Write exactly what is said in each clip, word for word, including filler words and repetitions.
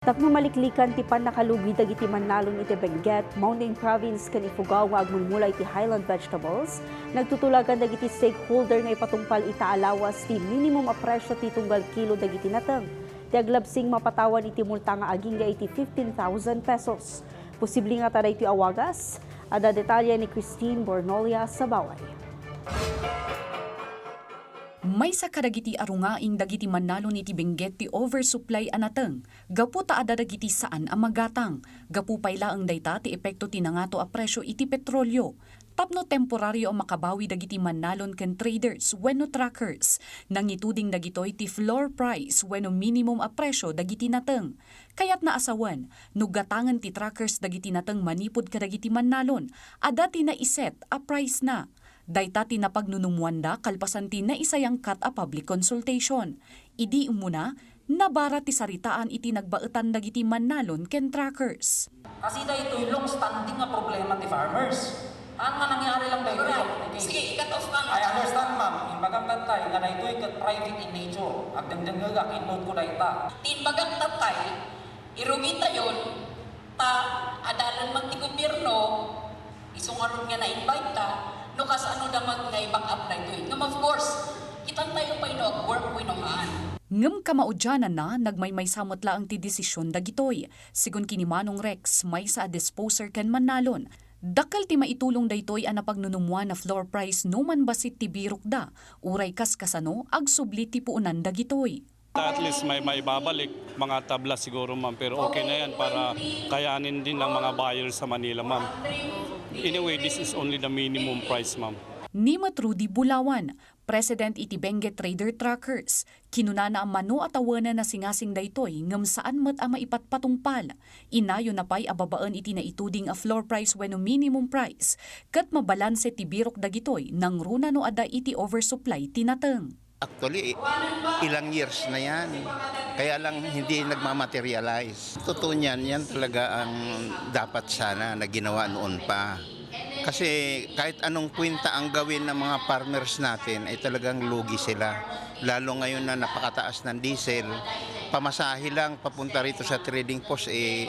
Tapno maliklikan ti pannakalugi dagiti mannalon iti Benguet, Mountain Province ken Ifugao nga agmulmula iti Highland Vegetables, nagtutulagan dagiti stakeholder nga ipatungpal ita a lawas ti minimum a presyo ti tunggal kilo dagiti nateng. Ti aglabsing mapatawan iti multa nga agingga iti fifteen thousand pesos. Posible ngata daytoy a wagas? Adda detalye ni Christine Bornolia Sabaway. Maysa kadagiti arungaing dagiti mannalon iti Benguet ti oversupply a nateng, gapu ta adda dagiti saan a magatang. Gapu pay laeng dayta ti epekto ti nangato a presyo iti petrolio. Tapno temporario a makabawi dagiti mannalon ken traders wenno truckers, nangituding dagitoy ti floor price wenno minimum a presyo dagiti nateng. Kayatna a sawen, no gatangen ti truckers dagiti nateng manipud kadagiti mannalon, adda ti naiset a price na. Dayta ti napagnunummuanda kalpasan ti naisayangkat a public consultation. Idi umuna, nabara ti saritaan iti nagbaetan dagiti mannalon ken truckers. Kasi daytoy long standing nga problema ti farmers. Haan nga nangyari lang daytoy. Alright. Okay. Sige, i-cut off ka na. I understand, ma'am. Imbagak tattay nga daytoy ket private in nature. Agdengdengngegak, innote ko dayta. Ti imbagak tattay, irugitayon, ta adalan man ti gobierno, isu ngarud nga na-invite ta, no kasano da mag-, nga i-back up daytoy. Ngem of course, kitan tayo pay no ag-work wenno haan. Ngem kamaudiananna, nagmaymaysa met laeng ti desisyon dagitoy. Sigun ken ni Manong Rex, maysa a disposer ken mannalon, dakkel ti maitulong daytoy a napagnunummuan a floor price no man bassit ti birokda, uray kas kasano agsubli ti puonan dagitoy. At least may maibabalik, mga tabla siguro, ma'am, pero okay na yan para kayanin din ng mga buyer sa Manila, ma'am. Anyway, this is only the minimum price, ma'am. Ni met Rudy Bulawan, President iti Benguet Trader Truckers, kinunana a mano a tawenna nasingasing daytoy ngem saan met a maipatpatungpal. Inayonna pay a babaen iti naituding a floor price wenno minimum price, ket mabalanse ti birok dagitoy nangruna no adda iti oversupply ti nateng. Actually, ilang years na yan. Kaya lang hindi nagmamaterialize. Totoo niyan, yan talaga ang dapat sana na ginawa noon pa. Kasi kahit anong kwenta ang gawin ng mga farmers natin, ay talagang lugi sila. Lalo ngayon na napakataas ng diesel, pamasahe lang papunta rito sa trading post, eh,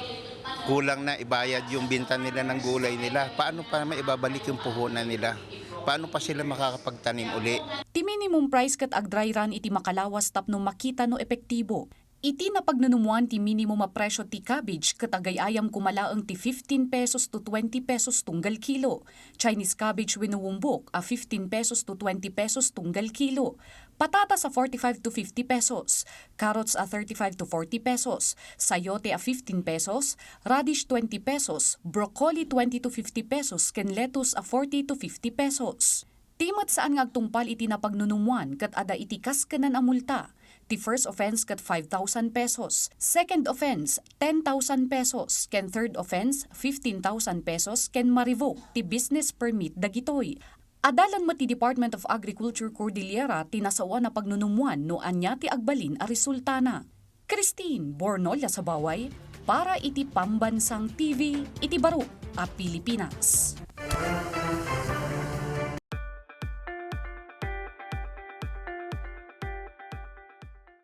kulang na ibayad yung binta nila ng gulay nila. Paano pa maibabalik yung puhunan nila? Paano pa sila makakapagtanim uli? Ti minimum price ket agdry run iti makalawas tapno makita no epektibo. Iti napagnunummuan ti minimum a presyo ti cabbage ket agay-ayam koma laeng ti fifteen pesos to twenty pesos tunggal kilo, Chinese cabbage wenno wumbok a fifteen pesos to twenty pesos tunggal kilo, patatas a forty-five to fifty pesos, carrots a thirty-five to forty pesos, sayote a fifteen pesos, radish twenty pesos, broccoli twenty to fifty pesos, ken lettuce a forty to fifty pesos. Ti met saan nga agtungpal iti napagnunummuan ket adda iti kaskenan a multa. Ti first offense ket five thousand pesos, second offense ten thousand pesos, ken third offense fifteen thousand pesos, ken ma-revoke ti business permit dagitoy. Adalan met ti Department of Agriculture Cordillera ti nasaoan a pagnunummuan no ania ti agbalin a resultana. Christine Bornolia Sabaway para iti Pambansang T V iti baro a Pilipinas.